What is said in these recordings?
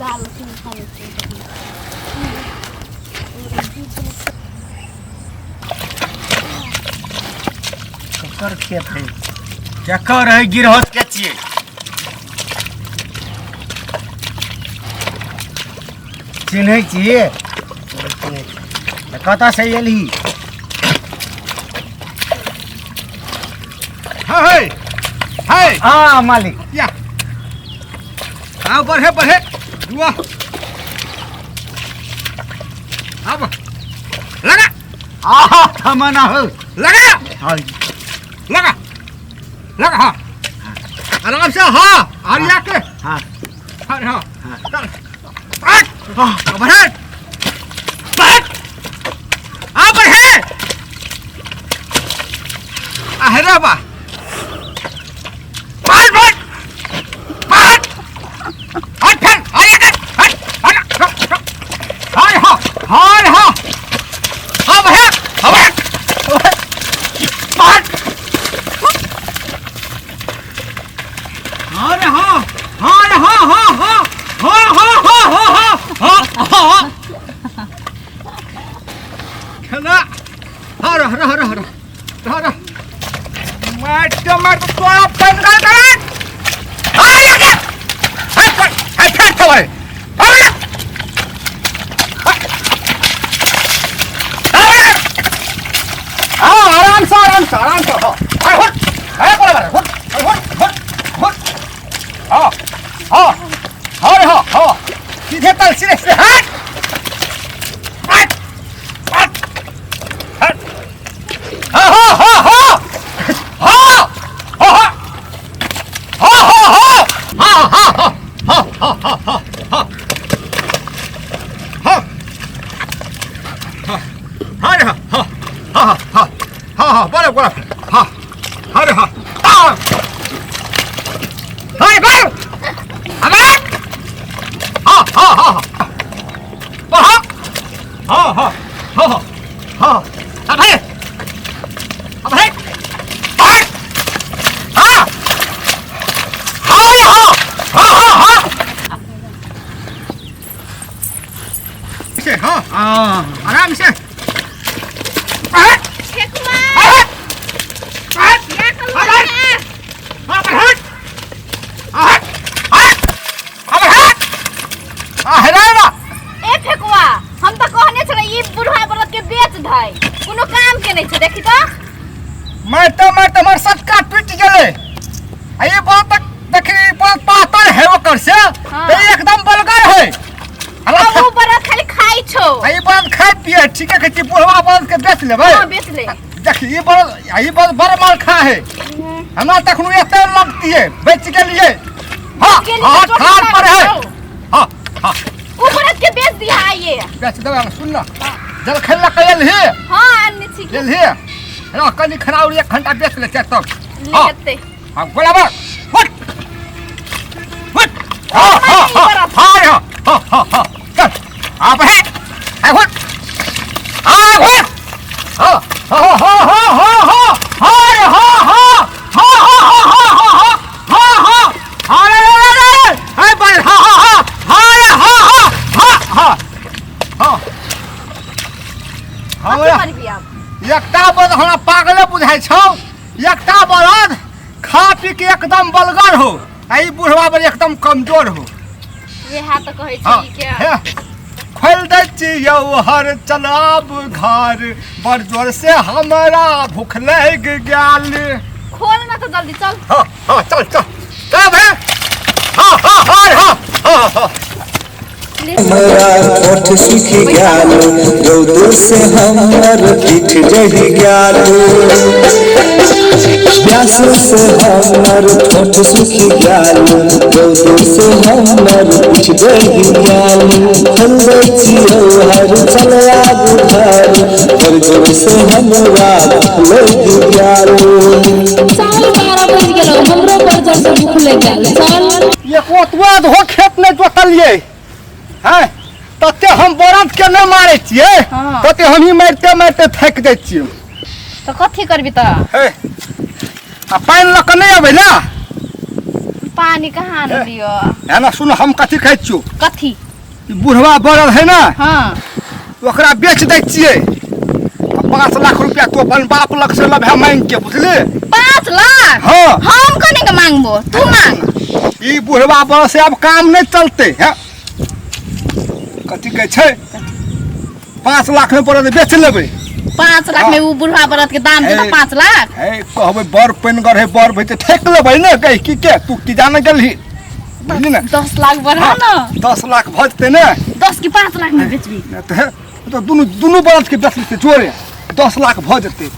दाल खा लै छी। ककर खेत है केकर है गिरहत के छियै चिन्है छियै तऽ कतऽसँ एलही हे हे हँ मालिक या आओ बढ़े बढ़े रुआ अब लगा आहा थमना हो लगा हाँ लगा लगा हाँ आराम से हाँ आरिया के हाँ हाँ हाँ हाँ। चल हट हाँ बढ़े बढ़ आ बढ़े अहरा बा बढ़ बढ़ बढ़ हट फिर आरिया के हट हट हाँ हाँ हाँ हाँ हाँ बढ़े हाँ बढ़े बढ़ हाँ रे हाँ हाँ रे हाँ हाँ हाँ हाँ हाँ हाँ हाँ हाँ हाँ हाँ खेला हाँ रह रह रह रह रह रह मार मार तोरा पेन कर कर हाँ ये क्या है पर है फिर तो है अरे हाँ आराम से आराम से आराम से हाँ अरे हट अरे बोला बोला हट हट हट हट हाँ हाँ हाँ रे हाँ हाँ सीधे तल सीधे सीधे हट हट हट हट हाँ हाँ हाँ हाँ हाँ हाँ हाँ हाँ हाँ हाँ हाँ हाँ हाँ हाँ हाँ हाँ हाँ हाँ रे हाँ हाँ हाँ हाँ हाँ हाँ बोलो बोलो हाँ हाँ रे हाँ हाँ हाँ रे बोलो अबे हाँ हाँ हाँ हाँ हाँ हाँ हाँ हाँ हाँ अबे अबे हाँ हाँ हाँ रे हाँ हाँ हाँ हाँ से हाँ हाँ आराम से अरे ठेकुआ अरे अरे या कलुआ अरे अरे हट हट हट अबे हट आ हेरा ना ए फेकुआ हम तऽ कहने छलै ई बुढ़ा बरद के बेच धै कोनो काम के नहीं छै देखी तऽ मारते मारते हमर सटका टूटि गेलै आ ई बात तक देखी बात पातर है ओकर से हाँ। तऽ ई एकदम बलगर है अब उ बरद खाली खाइ छौ आ ई बात खाइ पिए ठीक है कि बुढ़वा बरद के बेच लेबै हाँ बेच ले देखी ई बरद आ ई बरद बड़ माल खा है हमरा तखनो एते लगती है बेच के लिए हाँ के लिए हाँ चोट थार पर है लागल हाँ हाँ उ बरद के बेच दिया आइए बेच देबै हम सुन ना जल खेल कयल ही हाँ आनने छी लेल ही रह कनि खाना और एक घंटा बेच ले तब ले हाँ हेतै हाँ बराबर हट हट हाँ हाँ हाँ हाँ रे, हाँ हाँ हाँ हाँ चल आप है है हट हाँ हट हाँ हाँ हाँ हाँ हाँ हाँ हाँ रे, हाँ हाँ हाँ हाँ हाँ हाँ हाँ हाँ हाँ हाँ हाँ रे रे रे रे है बल हाँ हाँ हाँ हाँ रे हाँ हाँ हाँ हाँ हाँ हाँ कथी करबी आब एकटा बड़ हमरा पागले बुझाइ छौ एकटा बरद खा पी के एकदम बलगर हो आ ई बुढ़वा बड़ एकदम कमजोर हो वएह तऽ कहै हाँ, छी के हे, खोलि दै छियौ हर चलाब घर बड़ जोर से हमरा भूख लागि गेल खोल ना तऽ जल्दी चल हाँ हाँ चल चल चल भे हाँ हाँ हाँ हाँ हाँ हाँ हमरा ओठ सुखि गेल रौद से हमर पीठ जहि गेल प्यास से हमर ठोठ सुखि गेल रौद से हमर पीठ जहि गेल खोल दै छियौ हर चल आबू घर बड़ जोर से हमरा भूख लागि गेल चल 12 बजि गेलौ हमरो बड़ जोरसँ भूख लागि गेल चल एको आधो खेत नहि जोतलियै हैं तते हम बरद के नहि मारै छियै हाँ। तते हमही मारिते मारिते थाकि जाइ छियै तऽ कथी करबी तऽ हे आ पानि लऽ कऽ नहि अबै ने पानी कहाँ आनलियो? है ना सुन, हम कथी कहै छियौ? कथी? ई बुढ़वा बड़ल है ना, हाँ, ओकरा बेच दै छियै। 5 लाख रुपया तू अपन बाप लग से लभे मांग के, बुझली? 5 लाख? हाँ। हम कने के मांगबो, तू मांग। ई बुढ़वा बड़ल से अब काम नहीं चलते है। कथी कहै छै? 5 लाख में बड़द बेच लेबै। 5 लाख में उ बुढ़वा बड़द के दाम देता? हे। 5 लाख है कहबै बड़ पनिगर है, बड़ भैते ठेक लेबै ने। कहि की के तू की जाने गेलही, बुझली ने? 10 लाख बढ़ा ना। 10 लाख भऽ जेतै ने। 10 की 5 लाख में बेचबी? नहि तऽ हे, तऽ दुनू दुनू बड़द के बेच लेतै जोरे, 10 लाख भऽ जेतै।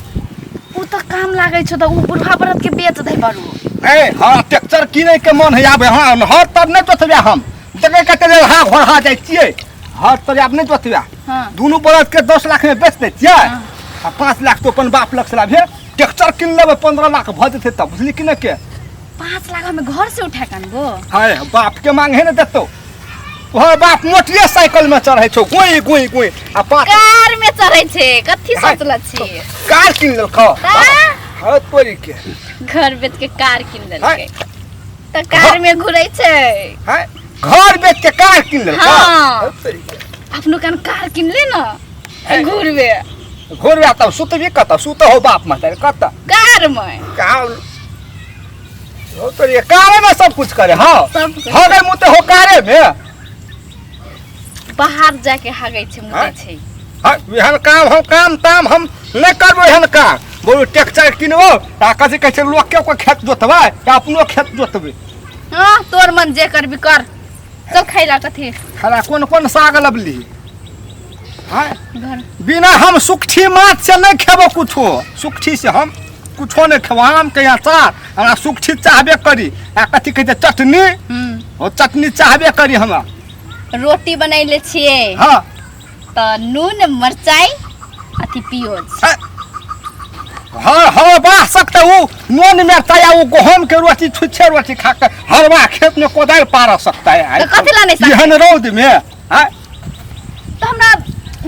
उ तऽ काम लागै छौ तऽ उ बुढ़वा बड़द के बेच दे बरू। ए हाँ, ट्रैक्टर किनै के मन है आबे। हाँ, हर तब नहि जोतबै हम, देखै कते देर हाँ घोड़ा जाइ छियै, हर तर आब नहि जोतबै। हाँ। दुनू बड़द के 10 लाख में बेच दै छियै आ 5 लाख तो अपन बाप लग से लाभे, ट्रैक्टर किन लेबै, 15 लाख भऽ जेतै तब, बुझली कि नहि के? 5 लाख हमें घर से उठा के अनबो? हाय, बाप के मांग है ने देतौ। तोहर बाप मोटरे साइकिल में चढ़ै छौ गोई गोई गोई आ 5 कार में चढ़ै छै, कथी हाय। सोचल छी? कार किन लेलकौ? ता? हाँ तोरी के। घर बेच के कार किन लेलकै। हाय। तऽ कार में घुरै छै। हाय, घर बेच के कार किन लेलकौ? हाँ। हाँ, तोरी के। अपनो कान कार किन ले न, घुरबे। घुरबे तब सुतबी कतऽ? सुत हो बाप महतारी कतऽ? कार में। कहाँ हो तो ये कारे में सब कुछ करे? हाँ। सब कुछ। हो गए मुते हो कारे में? बाहर जाके हागै छै, मुतै हाँ? छै। हाँ, एहन काम हम काम ताम हम नहि करबो, एहन काम। बोलू ट्रैक्टर किनबो आ कथी कहै छै, लोक के खेत जोतबै या अपनो खेत जोतबै? हाँ, तोर मन जे करबी कर। चल खैला कथी? खरा कोन कोन साग लबली? हाँ? घर। बिना हम सुखी माछ से नहीं खेबो कुछो, सुखी से हम कुछो नहीं खेबो। आम के अचार हमरा सुखी चाहबे करी आ कथी कहै छै चटनी। हम्म। ओ चटनी चाहबे करी हमरा। रोटी बनैले छियै। हाँ। तऽ नून मरचाई अथी पियोज। हर हर बाह सकते उ नून मिरचाई आ उ गहूम के रोटी, छुच्छे रोटी खा के हरवा खेत में कोदारि पार सकता है? तऽ कथी ला नहि सकतै? एहन रौद में आँय? तऽ हमरा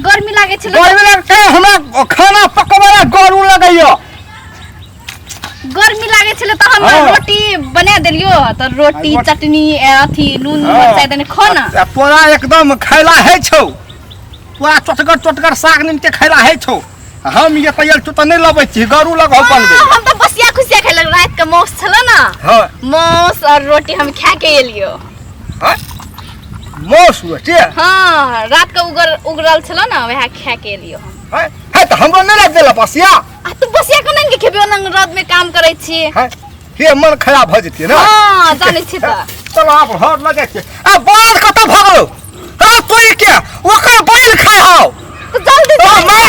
गर्मी लागै छलै। गर्मी लगतै, हमरा खाना पकबै ला गरू लगैया। गर्मी लागै छलै तऽ हम हाँ। रोटी बना देलियो, तऽ रोटी चटनी अथी नून हाँ। मरचाई देने खो ना। आ तोरा एकदम खैला है छौ, तोरा चोटगर चोटगर साग निमके खैला है छौ। हम ये तैयार तू तऽ नहि लबै छी, गरू लगौ बनबै। हाँ, हम तऽ बसिया खुसिया खेलक, रात के मौस छल ना। हाँ। मौस और रोटी हम खा के एलियो। हाँ? मौस रोटी? हाँ, रात के उगरल छल ना, वएह खा के एलियो हम। है है तऽ हमरो नहि राखि देलक बसिया। आ तू बसिया कोना के खेबी, ओना रौद में काम करै छी। है हे, मन खराब भऽ जेतै ने। हाँ, जानै छी तऽ। चलो आब घर लऽ जाइ छियै। आ बरद कतऽ भऽ गेलौ? आ तोरी के ओकर बैल खाइ हौ। तऽ जल्दी ओ मार।